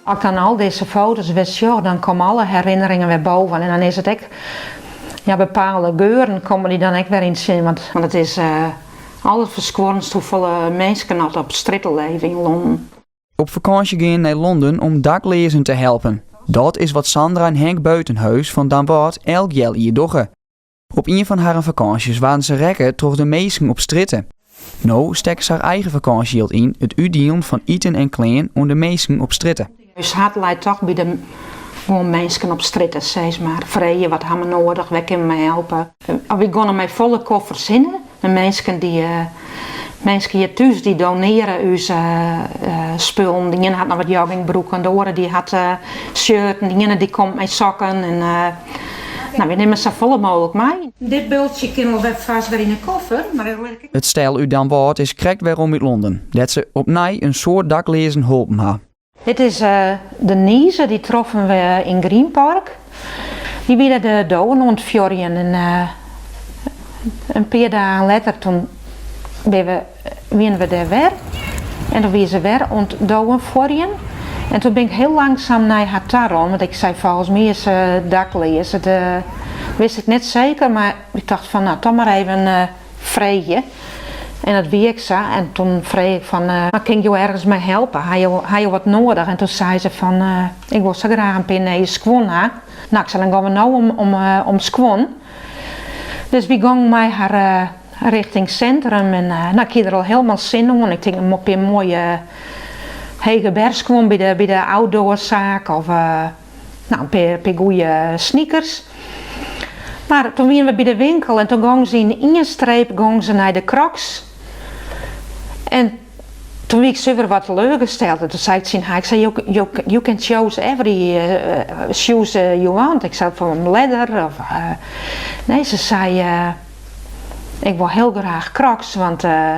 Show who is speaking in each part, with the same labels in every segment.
Speaker 1: As ik dan al dizze foto's wer sjoch, dan komme alle herinneringen wer boven en dan is it ek, ja, bepaalde geuren komme dy dan ek wer yn it sin, want it is alderferskuorrendst hoefolle minsken oft op strjitte leve yn Londen.
Speaker 2: Op fakânsje gean nei Londen om dakleazen te helpen. Dat is wat Sandra en Henk Buitenhuis fan Damwâld elk healjier dogge. Op ien fan harren fakânsjes waarden se rekke troch de minsken op strjitte. No stekke se har eigen fakânsjejild yn it útdielen fan iten en klean oan de minsken op strjitte.
Speaker 1: Us hart leit toch by de gewoan minsken op strjitte, sis mar. Freegje wat ha we noadich, wêr kinne we mei helpe. Wy geane mei folle koffers hinne. De minsken dy, minsken hjir thús dy doneare ús spullen. De iene hat noch wat joggingbroeken, de oare dy hat shirten, de iene dy komt mei sokken. En, no, wy nimme safolle mooglik mei. Dit bultsje kin al wer fêst wer yn 'e koffer, mar dat lit ik.
Speaker 2: It stel út Damwâld is krekt werom út Londen, dêr't se opnij in soad dakleazen holpen ha.
Speaker 1: Dit is Denise, dy troffen we yn Green Park. Dy wie dêr de dowen oan it fuorjen en in pear dagen letter toen wiene we dêr wer en toen wie se wer oan it dowen fuorjen. En toen bin ik hiel langsum nei har ta rûn, want ik sei folgens my is se dakleas. Dat wist ik net seker, mar ik tocht fan no toch mar even freegje. En dat wie ek sa. En toen frege ik fan, mar kin ik jo ergens mei helpe? Ha jo, ha jo wat noadich? En toen sei se fan, ik wol sa graach in pear nije skuon ha. No, ik sei, dan gean we no om, om, om skuon. Dus wy gongen mei har richting sintrum en no, ik hie der al hielendal sin oan. Ik tink, in pear moaie hege berchskuon by de, by de outdoorsaak of no, in pear, pear goede sneakers. Mar toen wiene we by de winkel en toen gong se yn ien streep gong se nei de Crocs. En toen wie ik suver wat teleurgesteld. En toen sei ik tsjin har, ik sei, you, you, you can choose every uh, shoes you want. Ik sei fan leather of... Uh, nee, se sei, uh, ik wol hiel graach Crocs, want uh,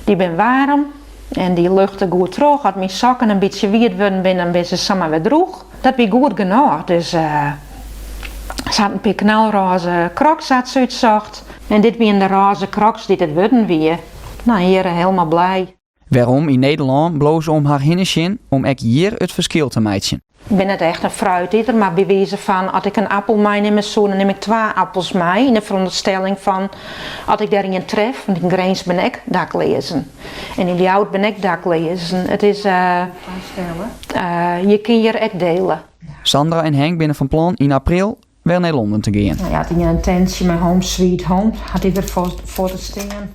Speaker 1: dy binne waarm. En dy luchte goed troch. As myn sokken in bytsje wiet wurden binne, dan binne se samar wer drûch. Dat wie goed genôch. Dus se hat in pear knalrôze Crocs hat se útsocht. En dit wiene de rôze Crocs dy't it wurden wie. No, hjir hielendal blij.
Speaker 2: Werom yn Nederlân bleau se om har hinne sjen om ek hjir it ferskil te meitsjen.
Speaker 1: Ik bin net echt in fruititer, mar by wize fan as ik in appel meinimme soe, dan nim ik twa appels mei yn de ferûnderstelling fan as ik dêr ien tref, want yn Grins bin ek dakleazen en yn Ljouwert bin ek dakleazen. It is, je kin hjir ek dele.
Speaker 2: Sandra en Henk binne fan plan yn april wer nei Londen te gean.
Speaker 1: No ja, hat ien in tentsje mei Home Sweet Home, hat hy der foar te stean.